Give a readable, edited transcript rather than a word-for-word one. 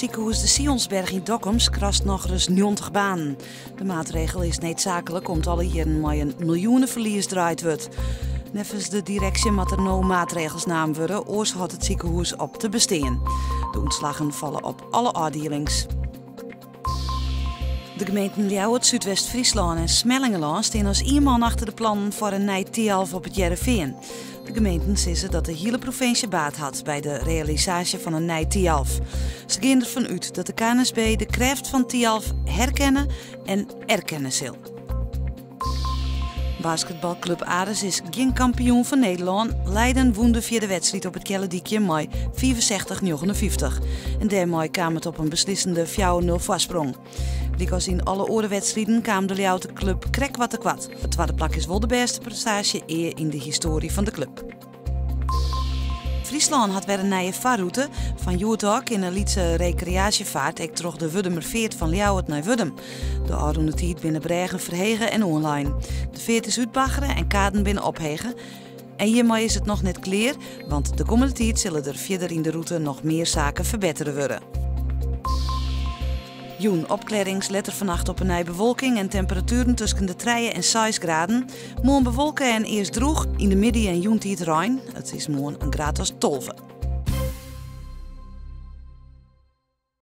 sikehûs De Sionsberg yn Dokkum skrast nochris 90 banen. De maatregel is needsaaklik om't alle jierren mei in miljoeneferlies draaid wurdt. Neffens de direksje moat der no maatregels naam wurde, oars hâldt it sikehûs op te bestean. De ûntslaggen falle op alle ôfdielings. De gemeenten Ljouwert, Súdwest-Fryslân en Smellingerlân stean as ien man achter de plannen foar in nij Thialf op It Hearrenfean. De gemeenten sizze dat de hiele provinsje baat hat by de realisaasje fan in nij Thialf. Se gean derfan út dat de KNSB de krêft fan Thialf herkenne en erkenne sil. Basketbalklup Aris is gjin kampioen fan Nederlân. Leiden wûn de fjirde wedstriid op it Kealledykje mei 65-59 en dêrmei kaam it op in beslissende 4-0 foarsprong. Lykas yn alle oare wedstriden kaam de Ljouwerter klup krekt wat te koart. It twadde plak is wol de bêste prestaasje ea yn de histoarje fan de klup. Fryslân hat wer in nije farrûte. Fan hjoed ôf kin in lytse rekreaasjefaart ek troch de Wurdumerfeart fan Ljouwert nei Wurdum. De ôfrûne tiid binne brêgen ferhege en oanlein. De feart is útbaggere en kaden binne ophege. En hjirmei is it noch net klear, want de kommende tiid sille der fierder yn de rûte noch mear saken ferbettere wurde. Jûn opklearrings, letter fannacht op 'e nij bewolking en temperatueren tusken de 3 en 6 graden. Moarn bewolke en earst drûch, yn de middei en jûntiid rein. It is moarn in graad as 12.